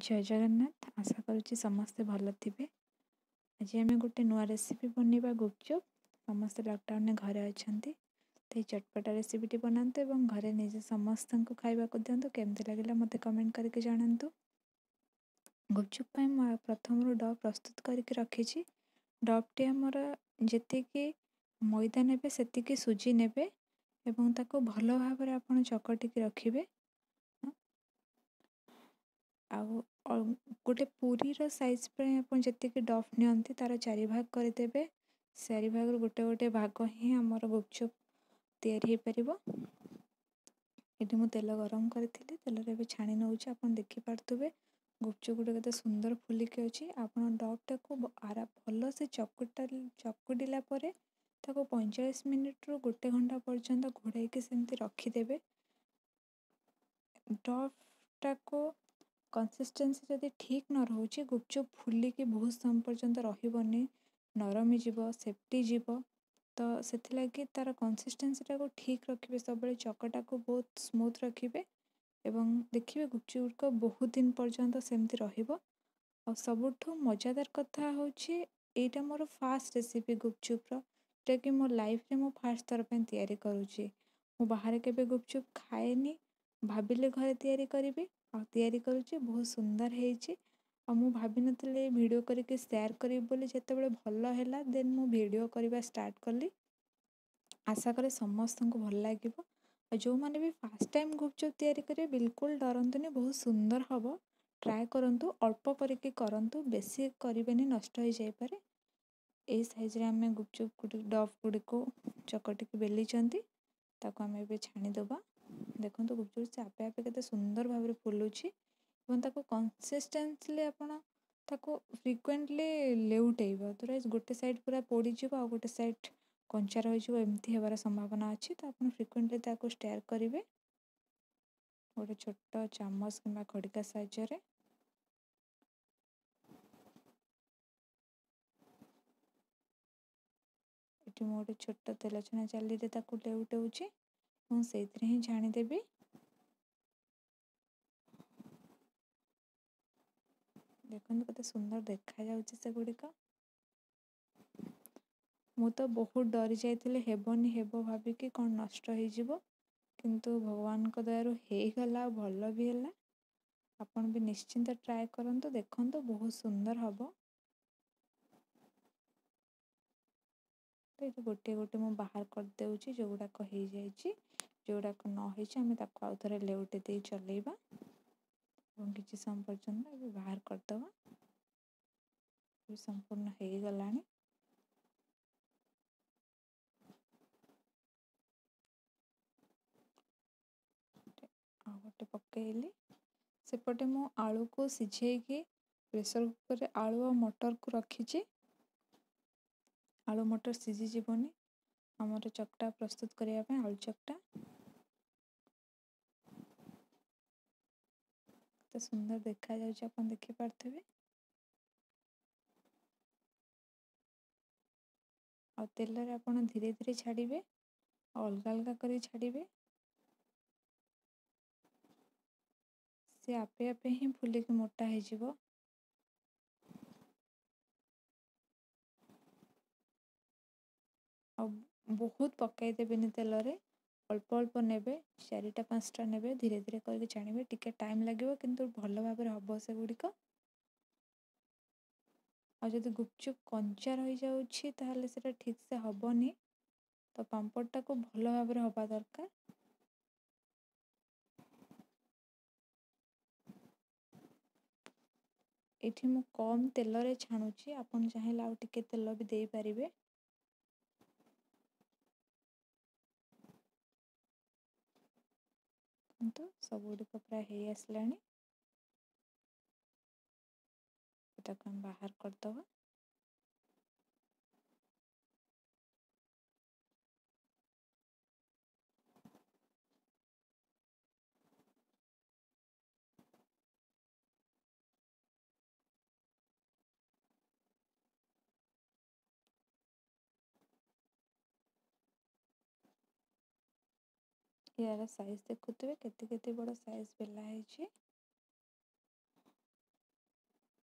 ଜୟ ଜଗନ୍ନାଥ। ଆଶା କରୁଛି ସମସ୍ତେ ଭଲ ଥିବେ। ଆଜି ଆମେ ଗୋଟେ ନୂଆ ରେସିପି ବନେଇବା, ଗୁପଚୁପ୍। ସମସ୍ତେ ଲକଡାଉନରେ ଘରେ ଅଛନ୍ତି ତ ଏଇ ଚଟପଟା ରେସିପିଟି ବନାନ୍ତୁ ଏବଂ ଘରେ ନିଜେ ସମସ୍ତଙ୍କୁ ଖାଇବାକୁ ଦିଅନ୍ତୁ। କେମିତି ଲାଗିଲା ମୋତେ କମେଣ୍ଟ କରିକି ଜଣାନ୍ତୁ। ଗୁପଚୁପ୍ ପାଇଁ ମୁଁ ପ୍ରଥମରୁ ଡ ପ୍ରସ୍ତୁତ କରିକି ରଖିଛି। ଡବ୍ଟି ଆମର ଯେତିକି ମଇଦା ନେବେ ସେତିକି ସୁଜି ନେବେ ଏବଂ ତାକୁ ଭଲ ଭାବରେ ଆପଣ ଚକଟିକି ରଖିବେ। ଆଉ ଗୋଟେ ପୁରୀର ସାଇଜ୍ ପାଇଁ ଆପଣ ଯେତିକି ଡଫ୍ ନିଅନ୍ତି ତା'ର 4 ଭାଗ କରିଦେବେ। 4 ଭାଗରୁ ଗୋଟେ ଗୋଟେ ଭାଗ ହିଁ ଆମର ଗୁପଚୁପ୍ ତିଆରି ହେଇପାରିବ। ଏଠି ମୁଁ ତେଲ ଗରମ କରିଥିଲି, ତେଲରେ ଏବେ ଛାଣି ନେଉଛି। ଆପଣ ଦେଖିପାରୁଥିବେ ଗୁପଚୁପ୍ ଗୁଡ଼ିକ କେତେ ସୁନ୍ଦର ଫୁଲିକି ଅଛି। ଆପଣ ଡବ୍ଟାକୁ ଆରା ଭଲସେ ଚକୁଟିଲା ପରେ ତାକୁ 45 ମିନିଟ୍ରୁ 1 ଘଣ୍ଟା ପର୍ଯ୍ୟନ୍ତ ଘୋଡ଼େଇକି ସେମିତି ରଖିଦେବେ। ଡବ୍ଟାକୁ କନସିଷ୍ଟେନ୍ସି ଯଦି ଠିକ୍ ନ ରହୁଛି, ଗୁପଚୁପ୍ ଫୁଲିକି ବହୁତ ସମୟ ପର୍ଯ୍ୟନ୍ତ ରହିବନି, ନରମି ଯିବ, ସେପଟି ଯିବ। ତ ସେଥିଲାଗି ତା'ର କନସିଷ୍ଟେନ୍ସିଟାକୁ ଠିକ୍ ରଖିବେ ସବୁବେଳେ, ଚକଟାକୁ ବହୁତ ସ୍ମୁଥ୍ ରଖିବେ ଏବଂ ଦେଖିବେ ଗୁପଚୁପ୍ ଗୁଡ଼ିକ ବହୁତ ଦିନ ପର୍ଯ୍ୟନ୍ତ ସେମିତି ରହିବ। ଆଉ ସବୁଠୁ ମଜାଦାର କଥା ହେଉଛି, ଏଇଟା ମୋର ଫାଷ୍ଟ ରେସିପି ଗୁପଚୁପ୍ର, ଯେଉଁଟାକି ମୋ ଲାଇଫ୍ରେ ମୁଁ ଫାଷ୍ଟ ଥର ପାଇଁ ତିଆରି କରୁଛି। ମୁଁ ବାହାରେ କେବେ ଗୁପଚୁପ୍ ଖାଏନି, ଭାବିଲେ ଘରେ ତିଆରି କରିବି ଆଉ ତିଆରି କରୁଛି। ବହୁତ ସୁନ୍ଦର ହେଇଛି। ଆଉ ମୁଁ ଭାବିନଥିଲି ଭିଡ଼ିଓ କରିକି ସେୟାର କରିବି ବୋଲି। ଯେତେବେଳେ ଭଲ ହେଲା, ଦେନ୍ ମୁଁ ଭିଡ଼ିଓ କରିବା ଷ୍ଟାର୍ଟ କଲି। ଆଶା କରେ ସମସ୍ତଙ୍କୁ ଭଲ ଲାଗିବ। ଆଉ ଯେଉଁମାନେ ବି ଫାଷ୍ଟ ଟାଇମ୍ ଗୁପଚୁପ୍ ତିଆରି କରିବେ, ବିଲକୁଲ ଡରନ୍ତୁନି, ବହୁତ ସୁନ୍ଦର ହେବ। ଟ୍ରାଏ କରନ୍ତୁ, ଅଳ୍ପ କରିକି କରନ୍ତୁ, ବେଶୀ କରିବେନି, ନଷ୍ଟ ହେଇଯାଇପାରେ। ଏଇ ସାଇଜ୍ରେ ଆମେ ଗୁପଚୁପ୍ ଡବ୍ ଗୁଡ଼ିକୁ ଚକଟିକି ବେଲିଛନ୍ତି, ତାକୁ ଆମେ ଏବେ ଛାଣିଦେବା। ଦେଖନ୍ତୁ, ଗୁପଚୁପ୍ ସେ ଆପେ ଆପେ କେତେ ସୁନ୍ଦର ଭାବରେ ଫୁଲୁଛି। ଏବଂ ତାକୁ କନସିଷ୍ଟେଣ୍ଟଲି ଆପଣ ତାକୁ ଫ୍ରିକ୍ୱେଣ୍ଟଲି ଲେଉଟେଇବ, ଅଦରୱାଇଜ୍ ଗୋଟେ ସାଇଡ଼୍ ପୁରା ପୋଡ଼ିଯିବ ଆଉ ଗୋଟେ ସାଇଡ଼୍ କଞ୍ଚା ରହିଯିବ, ଏମିତି ହେବାର ସମ୍ଭାବନା ଅଛି। ତ ଆପଣ ଫ୍ରିକ୍ୱେଣ୍ଟଲି ତାକୁ ଷ୍ଟେୟାର କରିବେ ଗୋଟେ ଛୋଟ ଚାମଚ କିମ୍ବା ଖଡ଼ିକା ସାହାଯ୍ୟରେ। ଏଠି ମୁଁ ଗୋଟେ ଛୋଟ ତେଲ ଛଣା ଜାଲିରେ ତାକୁ ଲେଉଟଉଛି ଏବଂ ସେଇଥିରେ ହିଁ ଛାଣିଦେବି। ଦେଖନ୍ତୁ କେତେ ସୁନ୍ଦର ଦେଖାଯାଉଛି ସେଗୁଡ଼ିକ। ମୁଁ ତ ବହୁତ ଡରି ଯାଇଥିଲି, ହେବନି ହେବ ଭାବିକି, କ'ଣ ନଷ୍ଟ ହେଇଯିବ, କିନ୍ତୁ ଭଗବାନଙ୍କ ଦୟାରୁ ହେଇଗଲା ଆଉ ଭଲ ବି ହେଲା। ଆପଣ ବି ନିଶ୍ଚିନ୍ତ ଟ୍ରାଏ କରନ୍ତୁ, ଦେଖନ୍ତୁ ବହୁତ ସୁନ୍ଦର ହେବ। ତ ଏଇଠି ଗୋଟିଏ ଗୋଟେ ମୁଁ ବାହାର କରିଦେଉଛି ଯେଉଁଗୁଡ଼ାକ ହେଇଯାଇଛି। ଯେଉଁଗୁଡ଼ାକ ନ ହେଇଛି, ଆମେ ତାକୁ ଆଉ ଥରେ ଲେଉଟେଇ ଦେଇ ଚଲେଇବା ଏବଂ କିଛି ସମୟ ପର୍ଯ୍ୟନ୍ତ ଏବେ ବାହାର କରିଦେବା। ଏବେ ସମ୍ପୂର୍ଣ୍ଣ ହେଇଗଲାଣି। ଆଉ ଗୋଟେ ପକେଇଲି। ସେପଟେ ମୁଁ ଆଳୁକୁ ସିଝେଇକି ପ୍ରେସର୍ କୁକର୍ରେ ଆଳୁ ଆଉ ମଟରକୁ ରଖିଛି। ଆଳୁ ମଟର ସିଝିଯିବନି ଆମର ଚକଟା ପ୍ରସ୍ତୁତ କରିବା ପାଇଁ। ଆଳୁ ଚକଟା କେତେ ସୁନ୍ଦର ଦେଖାଯାଉଛି ଆପଣ ଦେଖିପାରୁଥିବେ। ଆଉ ତେଲରେ ଆପଣ ଧୀରେ ଧୀରେ ଛାଡ଼ିବେ ଆଉ ଅଲଗା ଅଲଗା କରି ଛାଡ଼ିବେ, ସେ ଆପେ ଆପେ ହିଁ ଫୁଲିକି ମୋଟା ହେଇଯିବ। ଆଉ ବହୁତ ପକାଇ ଦେବେନି ତେଲରେ, ଅଳ୍ପ ଅଳ୍ପ ନେବେ, 4ଟା 5ଟା ନେବେ, ଧୀରେ ଧୀରେ କରିକି ଛାଣିବେ। ଟିକେ ଟାଇମ୍ ଲାଗିବ କିନ୍ତୁ ଭଲ ଭାବରେ ହେବ ସେଗୁଡ଼ିକ। ଆଉ ଯଦି ଗୁପଚୁପ୍ କଞ୍ଚା ରହିଯାଉଛି ତାହେଲେ ସେଇଟା ଠିକ୍ସେ ହେବନି। ତ ପାମ୍ପଡ଼ଟାକୁ ଭଲ ଭାବରେ ହେବା ଦରକାର। ଏଇଠି ମୁଁ କମ୍ ତେଲରେ ଛାଣୁଛି, ଆପଣ ଚାହିଁଲେ ଆଉ ଟିକେ ତେଲ ବି ଦେଇପାରିବେ। କିନ୍ତୁ ସବୁଗୁଡ଼ିକ ପ୍ରାୟ ହେଇ ଆସିଲାଣି, ତାକୁ ଆମେ ବାହାର କରିଦେବା। ୟାର ସାଇଜ୍ ଦେଖୁଥିବେ, କେତେ କେତେ ବଡ଼ ସାଇଜ୍ ବେଲା ହେଇଛି।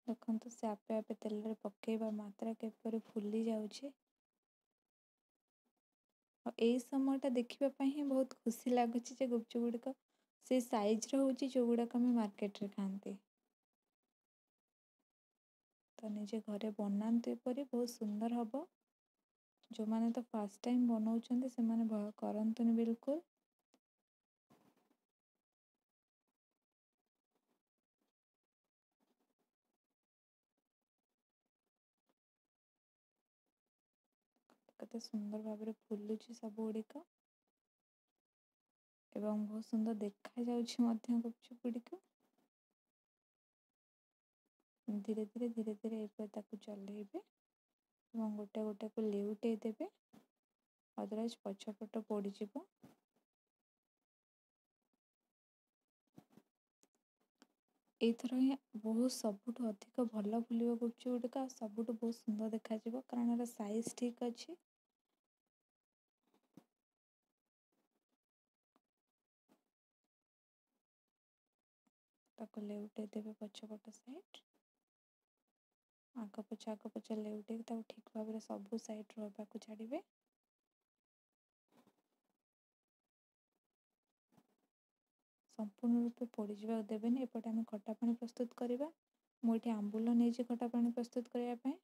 ଦେଖନ୍ତୁ, ସେ ଆପେ ଆପେ ତେଲରେ ପକାଇବା ମାତ୍ରା କିପରି ଫୁଲି ଯାଉଛି। ଆଉ ଏଇ ସମୟଟା ଦେଖିବା ପାଇଁ ହିଁ ବହୁତ ଖୁସି ଲାଗୁଛି ଯେ ଗୁପଚୁପ୍ ଗୁଡ଼ିକ ସେଇ ସାଇଜ୍ର ହେଉଛି, ଯେଉଁଗୁଡ଼ାକ ଆମେ ମାର୍କେଟରେ ଖାଆନ୍ତି। ତ ନିଜେ ଘରେ ବନାନ୍ତୁ ଏପରି, ବହୁତ ସୁନ୍ଦର ହେବ। ଯେଉଁମାନେ ତ ଫାର୍ଷ୍ଟ ଟାଇମ୍ ବନାଉଛନ୍ତି, ସେମାନେ ଭୟ କରନ୍ତୁନି ବିଲକୁଲ। କେତେ ସୁନ୍ଦର ଭାବରେ ଫୁଲୁଛି ସବୁଗୁଡ଼ିକ ଏବଂ ବହୁତ ସୁନ୍ଦର ଦେଖାଯାଉଛି ମଧ୍ୟ ଗୁପଚୁପ୍ ଗୁଡ଼ିକ। ଧୀରେ ଧୀରେ ଧୀରେ ଧୀରେ ଏପରି ତାକୁ ଚଲେଇବେ ଏବଂ ଗୋଟେ ଗୋଟେକୁ ଲେଉଟେଇ ଦେବେ, ଅଦରୱାଇଜ୍ ପଛପଟ ପୋଡ଼ିଯିବ। ଏଇଥର ହିଁ ବହୁତ ସବୁଠୁ ଅଧିକ ଭଲ ଫୁଲିବ ଗୁପଚୁପ୍ ଗୁଡ଼ିକ, ଆଉ ସବୁଠୁ ବହୁତ ସୁନ୍ଦର ଦେଖାଯିବ, କାରଣ ଏହାର ସାଇଜ୍ ଠିକ୍ ଅଛି। ତାକୁ ଲେଉଟେଇ ଦେବେ ପଛପଟ ସାଇଡ଼୍, ଆଗ ପଛ ଆଗ ପଛ ଲେଉଟେଇକି ତାକୁ ଠିକ୍ ଭାବରେ ସବୁ ସାଇଡ଼୍ ରହିବାକୁ ଛାଡ଼ିବେ। ସମ୍ପୂର୍ଣ୍ଣ ରୂପେ ପୋଡ଼ିଯିବାକୁ ଦେବେନି। ଏପଟେ ଆମେ ଖଟା ପାଣି ପ୍ରସ୍ତୁତ କରିବା। ମୁଁ ଏଠି ଆମ୍ବୁଲ ନେଇଛି ଖଟା ପାଣି ପ୍ରସ୍ତୁତ କରିବା ପାଇଁ।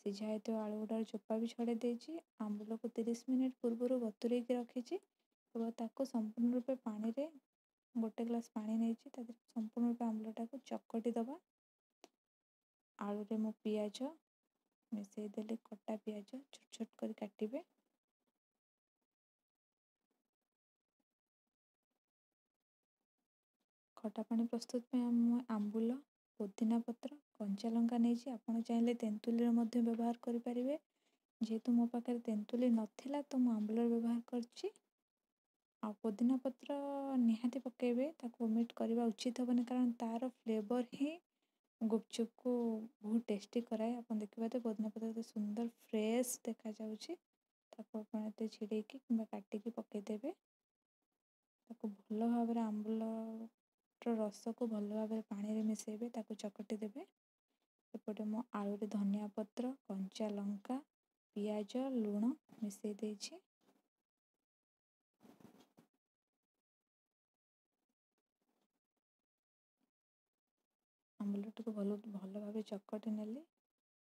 ସିଝା ହେଇଥିବା ଆଳୁ ଗୁଡ଼ାର ଚୋପା ବି ଛଡ଼େଇ ଦେଇଛି। ଆମ୍ବୁଲକୁ 30 ମିନିଟ୍ ପୂର୍ବରୁ ବତୁରେଇକି ରଖିଛି ଏବଂ ତାକୁ ସମ୍ପୂର୍ଣ୍ଣ ରୂପେ ପାଣିରେ, ଗୋଟେ ଗ୍ଲାସ୍ ପାଣି ନେଇଛି, ତା ଦେହରେ ସମ୍ପୂର୍ଣ୍ଣ ରୂପେ ଆମ୍ବୁଲଟାକୁ ଚକଟି ଦେବା। ଆଳୁରେ ମୁଁ ପିଆଜ ମିଶାଇ ଦେଲି, କଟା ପିଆଜ ଛୋଟ ଛୋଟ କରି କାଟିବେ। ଖଟା ପାଣି ପ୍ରସ୍ତୁତ ପାଇଁ ମୁଁ ଆମ୍ବୁଲ, ପୋଦିନା ପତ୍ର, କଞ୍ଚା ଲଙ୍କା ନେଇଛି। ଆପଣ ଚାହିଁଲେ ତେନ୍ତୁଳିର ମଧ୍ୟ ବ୍ୟବହାର କରିପାରିବେ। ଯେହେତୁ ମୋ ପାଖରେ ତେନ୍ତୁଳି ନଥିଲା, ତ ମୁଁ ଆମ୍ବୁଲର ବ୍ୟବହାର କରିଛି। ଆଉ ପୋଦିନା ପତ୍ର ନିହାତି ପକାଇବେ, ତାକୁ ଓମିଟ୍ କରିବା ଉଚିତ ହେବନି, କାରଣ ତା'ର ଫ୍ଲେଭର୍ ହିଁ ଗୁପଚୁପକୁ ବହୁତ ଟେଷ୍ଟି କରାଏ। ଆପଣ ଦେଖିପାରୁଥିବେ ପୋଦିନା ପତ୍ର ଏତେ ସୁନ୍ଦର ଫ୍ରେଶ୍ ଦେଖାଯାଉଛି। ତାକୁ ଆପଣ ଏତେ ଛିଡ଼େଇକି କିମ୍ବା କାଟିକି ପକାଇଦେବେ। ତାକୁ ଭଲ ଭାବରେ ଆମ୍ବୁଲର ରସକୁ ଭଲ ଭାବରେ ପାଣିରେ ମିଶାଇବେ, ତାକୁ ଚକଟି ଦେବେ। ଏପଟେ ମୁଁ ଆଳୁରେ ଧନିଆ ପତ୍ର, କଞ୍ଚା ଲଙ୍କା, ପିଆଜ, ଲୁଣ ମିଶାଇ ଦେଇଛି। ଆମ୍ବୁଲଟିକୁ ଭଲ ଭଲ ଭାବେ ଚକଟି ନେଲି।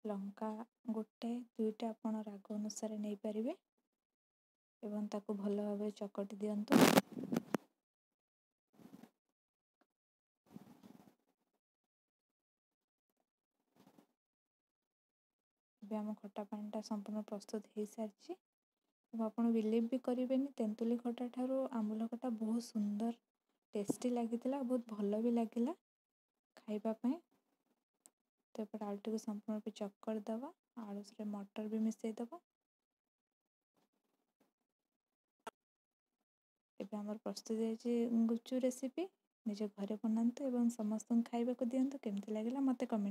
ଲଙ୍କା ଗୋଟେ ଦୁଇଟା ଆପଣ ରାଗ ଅନୁସାରେ ନେଇପାରିବେ ଏବଂ ତାକୁ ଭଲ ଭାବରେ ଚକଟି ଦିଅନ୍ତୁ। ଏବେ ଆମ ଖଟା ପାଣିଟା ସମ୍ପୂର୍ଣ୍ଣ ପ୍ରସ୍ତୁତ ହେଇସାରିଛି ଏବଂ ଆପଣ ବିଲିଭ୍ ବି କରିବେନି, ତେନ୍ତୁଳି ଖଟା ଠାରୁ ଆମ୍ବୁଲ ଖଟା ବହୁତ ସୁନ୍ଦର ଟେଷ୍ଟି ଲାଗିଥିଲା, ବହୁତ ଭଲ ବି ଲାଗିଲା ଖାଇବା ପାଇଁ। ତ ଏପଟେ ଆଳୁଟିକୁ ସମ୍ପୂର୍ଣ୍ଣ ରୂପେ ଚକଟି ଦେବା, ଆଳୁରେ ମଟର ବି ମିଶାଇ ଦେବା। ଏବେ ଆମର ପ୍ରସ୍ତୁତ ହେଇଛି ଗୁପଚୁପ୍ ରେସିପି। ନିଜ ଘରେ ବନାନ୍ତୁ ଏବଂ ସମସ୍ତଙ୍କୁ ଖାଇବାକୁ ଦିଅନ୍ତୁ। କେମିତି ଲାଗିଲା ମୋତେ କମେଣ୍ଟ